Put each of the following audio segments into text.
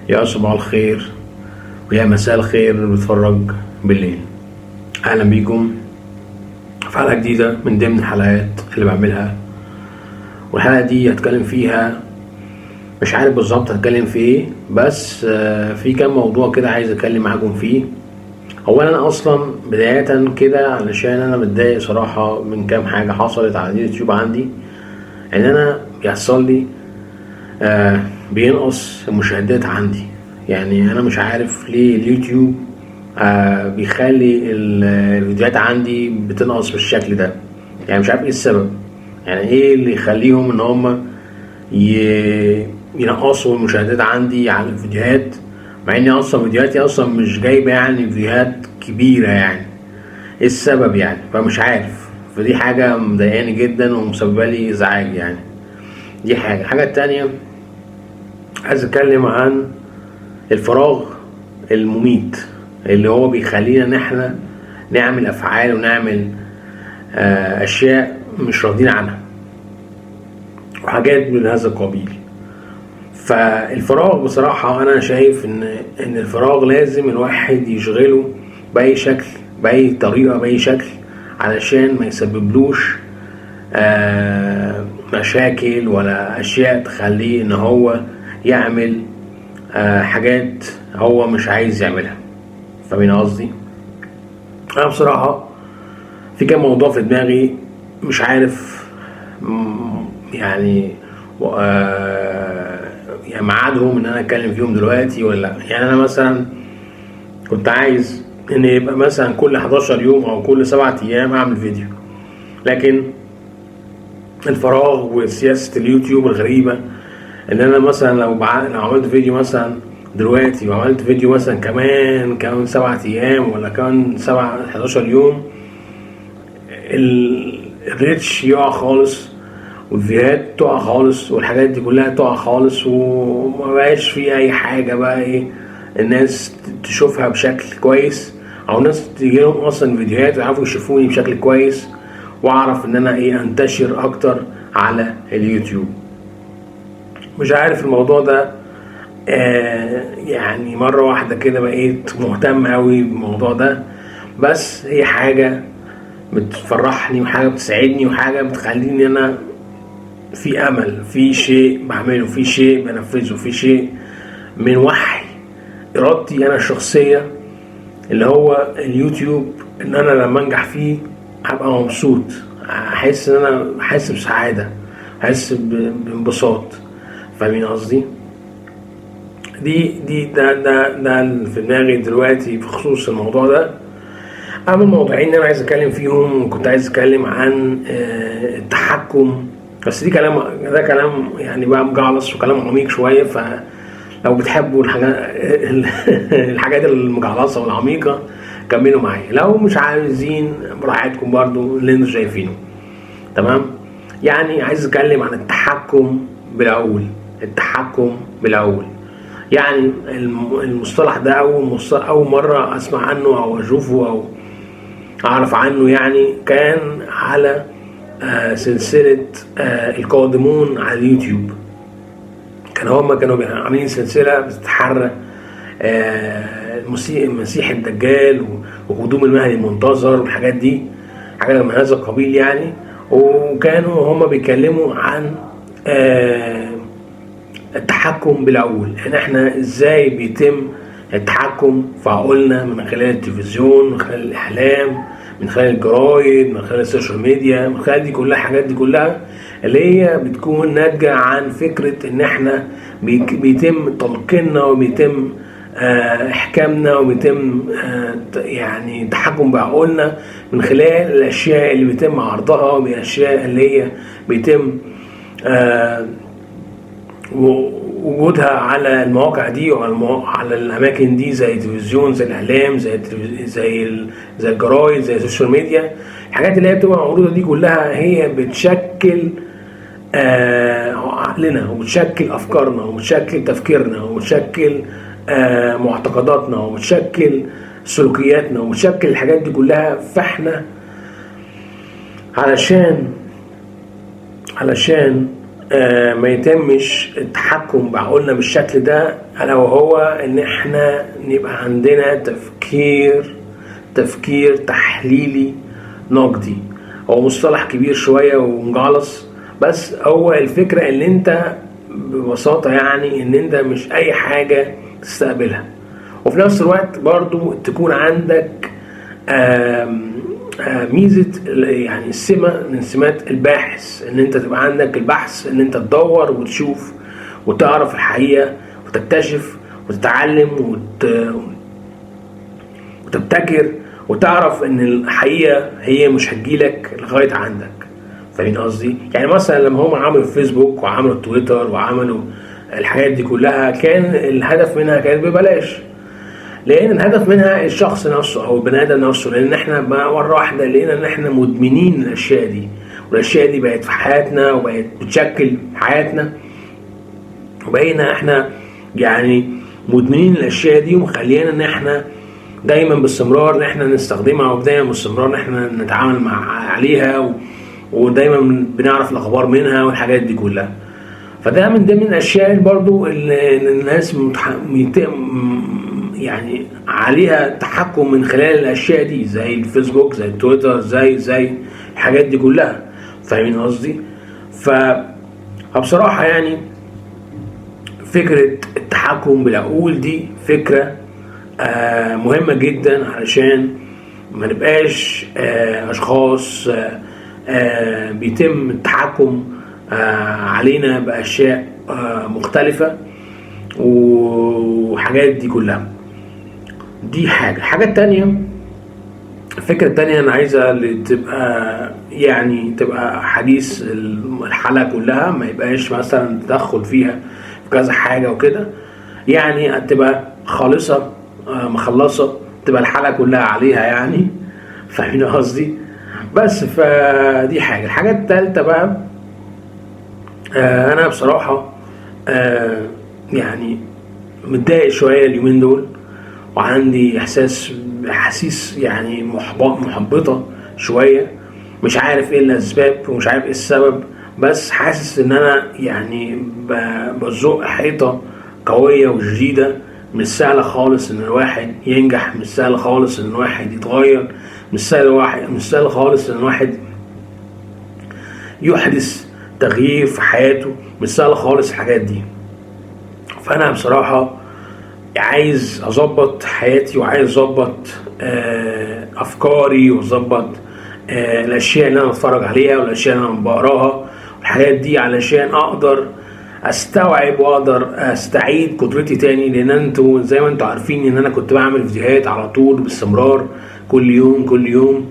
يا صباح الخير ويا مساء الخير اللي بيتفرج بالليل. اهلا بيكم في حلقة جديدة من ضمن الحلقات اللي بعملها، والحلقة دي هتكلم فيها مش عارف بالظبط هتكلم في ايه، بس في كام موضوع كده عايز اتكلم معاكم فيه. اولا انا اصلا بداية كده علشان انا متضايق صراحة من كام حاجة حصلت على اليوتيوب عندي، ان انا بيحصل لي بينقص المشاهدات عندي. يعني انا مش عارف ليه اليوتيوب بيخلي الفيديوهات عندي بتنقص بالشكل ده، يعني مش عارف ايه السبب، يعني ايه اللي يخليهم ان هم ينقصوا المشاهدات عندي على الفيديوهات، مع اني اصلا فيديوهاتي اصلا مش جايبه يعني فيديوهات كبيرة، يعني ايه السبب يعني؟ فمش عارف. فدي حاجة مضايقاني جدا ومسببه لي ازعاج يعني. دي حاجة. الحاجة التانية عايز اتكلم عن الفراغ المميت اللي هو بيخلينا ان احنا نعمل افعال ونعمل اشياء مش راضيين عنها وحاجات من هذا القبيل. فالفراغ بصراحة أنا شايف إن الفراغ لازم الواحد يشغله بأي شكل، بأي طريقة، بأي شكل، علشان ما يسببلوش مشاكل ولا أشياء تخليه إن هو يعمل حاجات هو مش عايز يعملها. فاهمين قصدي؟ أنا بصراحة في كام موضوع في دماغي مش عارف يعني ميعادهم ان انا اتكلم فيهم دلوقتي ولا لا. يعني انا مثلا كنت عايز ان يبقى مثلا كل 11 يوم او كل 7 ايام اعمل فيديو، لكن الفراغ وسياسة اليوتيوب الغريبة ان انا مثلا لو عملت فيديو مثلا دلوقتي وعملت فيديو مثلا كمان 7 ايام ولا كمان 11 يوم، ال reach يقع خالص والفيديوهات تقع خالص والحاجات دي كلها تقع خالص، وما بقاش في اي حاجة بقى ايه الناس تشوفها بشكل كويس، او الناس تيجي لهم اصلا فيديوهات ويعرفوا يشوفوني بشكل كويس، واعرف ان انا ايه انتشر اكتر على اليوتيوب. مش عارف الموضوع ده يعني مرة واحدة كده بقيت مهتم اوي بالموضوع ده، بس هي حاجة بتفرحني وحاجة بتسعدني وحاجة بتخليني انا في امل، في شيء بعمله، في شيء بنفذه، في شيء من وحي ارادتي انا الشخصية اللي هو اليوتيوب، ان انا لما انجح فيه هبقى مبسوط، احس ان انا احس بسعادة، احس بانبساط. فاهمين قصدي؟ دي ده ده ده اللي في دماغي دلوقتي بخصوص الموضوع ده. اما الموضوعين اللي انا عايز اتكلم فيهم، كنت عايز اتكلم عن التحكم، بس ده كلام يعني بقى مجعلص وكلام عميق شوية، فلو بتحبوا الحاجات المجعلصة والعميقة كملوا معايا، لو مش عايزين براحتكم برضو اللي انتوا شايفينه. تمام؟ يعني عايز اتكلم عن التحكم بالعقول. التحكم بالعقول يعني المصطلح ده أول مرة أسمع عنه أو أشوفه أو أعرف عنه، يعني كان على سلسلة القادمون على اليوتيوب. كان هما كانوا عاملين سلسلة بتتحرى المسيح الدجال وقدوم المهدي المنتظر والحاجات دي، حاجة من هذا القبيل يعني. وكانوا هما بيتكلموا عن التحكم بالعقول، ان احنا ازاي بيتم التحكم في عقولنا من خلال التلفزيون، من خلال الاعلام، من خلال الجرايد، من خلال السوشيال ميديا، من خلال دي كلها، الحاجات دي كلها اللي هي بتكون ناتجة عن فكرة ان احنا بيتم تلقيننا وبيتم احكامنا وبيتم تحكم بعقولنا من خلال الاشياء اللي بيتم عرضها والاشياء اللي هي بيتم وجودها على المواقع دي وعلى على الاماكن دي، زي التلفزيون، زي الاعلام، زي الجرايد، زي السوشيال ميديا. الحاجات اللي هي بتبقى معروضه دي كلها هي بتشكل عقلنا وبتشكل افكارنا وبتشكل تفكيرنا وبتشكل معتقداتنا وبتشكل سلوكياتنا وبتشكل الحاجات دي كلها. فاحنا علشان ما يتمش التحكم بعقولنا بالشكل ده، الا وهو ان احنا نبقى عندنا تفكير تحليلي نقدي. هو مصطلح كبير شوية ومجعلص، بس هو الفكرة ان انت ببساطة يعني ان انت مش اي حاجة تستقبلها، وفي نفس الوقت برضو تكون عندك ميزة يعني السمة من سمات الباحث، ان انت تبقى عندك البحث، ان انت تدور وتشوف وتعرف الحقيقة وتكتشف وتتعلم وتبتكر وتعرف ان الحقيقة هي مش هتجيلك لغاية عندك. فاهمين قصدي؟ يعني مثلا لما هم عملوا الفيسبوك وعملوا تويتر وعملوا الحاجات دي كلها، كان الهدف منها كانت ببلاش، لان الهدف منها الشخص نفسه او البني ادم نفسه، لان احنا مرة واحدة لقينا ان احنا مدمنين الاشياء دي، والاشياء دي بقت في حياتنا وبقت بتشكل حياتنا، وبقينا احنا يعني مدمنين الاشياء دي، ومخلينا ان احنا دايما باستمرار ان احنا نستخدمها، ودايما باستمرار ان احنا نتعامل مع عليها، ودايما بنعرف الاخبار منها والحاجات دي كلها. فده من ضمن الاشياء برضو اللي الناس يعني عليها تحكم من خلال الاشياء دي، زي الفيسبوك، زي التويتر، زي الحاجات دي كلها. فاهمين قصدي؟ فبصراحة يعني فكرة التحكم بالعقول دي فكرة مهمة جدا، علشان ما نبقاش أشخاص بيتم التحكم علينا بأشياء مختلفة وحاجات دي كلها. دي حاجة. الحاجة التانية، الفكرة التانية أنا عايزة اللي تبقى يعني تبقى حديث الحلقة كلها، ما يبقاش مثلا تدخل فيها في كذا حاجة وكده، يعني تبقى خالصة، مخلصة، تبقى الحلقة كلها عليها يعني. فاهمين قصدي؟ بس فدي حاجة. الحاجة التالتة بقى، أنا بصراحة يعني متضايق شوية اليومين دول، وعندي احاسيس يعني محبطة شوية، مش عارف ايه الاسباب ومش عارف ايه السبب، بس حاسس ان انا يعني بزق حيطة قوية وشديدة. مش سهل خالص ان الواحد ينجح، مش سهل خالص ان الواحد يتغير، مش سهل خالص ان الواحد يحدث تغيير في حياته، مش سهل خالص الحاجات دي. فانا بصراحة عايز اظبط حياتي، وعايز اظبط افكاري، واظبط الاشياء اللي انا بتفرج عليها والاشياء اللي انا بقراها والحاجات دي، علشان اقدر استوعب واقدر استعيد قدرتي تاني. لان انتوا زي ما انتوا عارفين ان انا كنت بعمل فيديوهات على طول باستمرار، كل يوم كل يوم،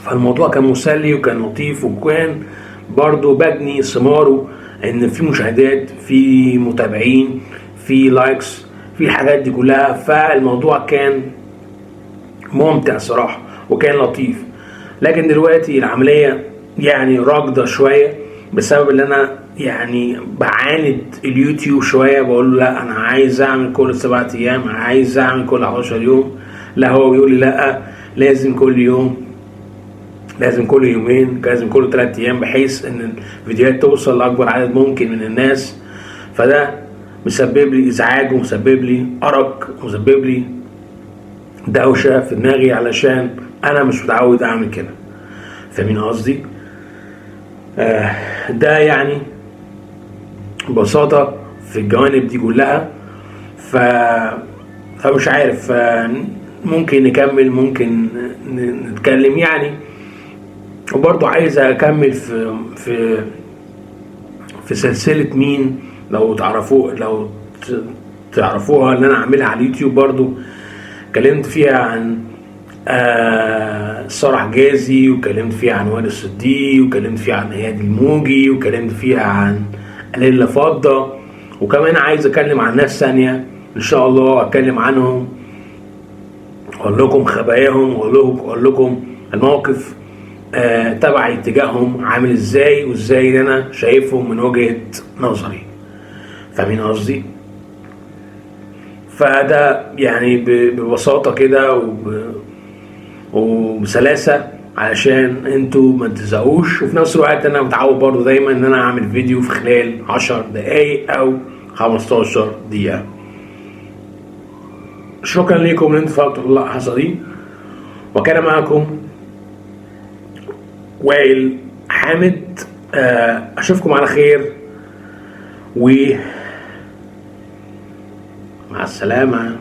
فالموضوع كان مسلي وكان لطيف، وكان برضو بجني ثماره ان في مشاهدات، في متابعين، في likes، في الحاجات دي كلها. فالموضوع كان ممتع صراحة وكان لطيف. لكن دلوقتي العملية يعني راكدة شوية، بسبب ان انا يعني بعاند اليوتيوب شوية، بقول له لا انا عايز اعمل كل 7 ايام، عايز اعمل كل 11 يوم، لا هو بيقول لي لا لازم كل يوم، لازم كل يومين، لازم كل 3 ايام، بحيث ان الفيديوهات توصل لاكبر عدد ممكن من الناس. فده مسبب لي ازعاج، ومسبب لي ارق، ومسبب لي دوشه في دماغي، علشان انا مش متعود اعمل كده. فاهمين قصدي؟ ده يعني ببساطة في الجوانب دي كلها. فمش عارف، ممكن نكمل، ممكن نتكلم يعني. وبرضو عايز اكمل في سلسلة مين لو تعرفوه، لو تعرفوها اللي انا عاملها على اليوتيوب، برضو اتكلمت فيها عن سارة حجازي، وكلمت فيها عن وائل الصديق، وكلمت فيها عن اياد الموجي، وكلمت فيها عن ليلى فضة، وكمان عايز اتكلم عن ناس ثانية ان شاء الله اتكلم عنهم، اقول لكم خباياهم، واقول لكم الموقف تبع اتجاههم عامل ازاي، وازاي انا شايفهم من وجهة نظري. فاهمين قصدي؟ فده يعني ببساطة كده وبسلاسة علشان انتوا ما تزهقوش، وفي نفس الوقت انا متعود برضو دايما ان انا اعمل فيديو في خلال 10 دقايق او 15 دقيقة. شكرا لكم ان انتوا اتفرجتوا اللحظة دي، وكان معكم وائل حامد. اشوفكم على خير و مع السلامة.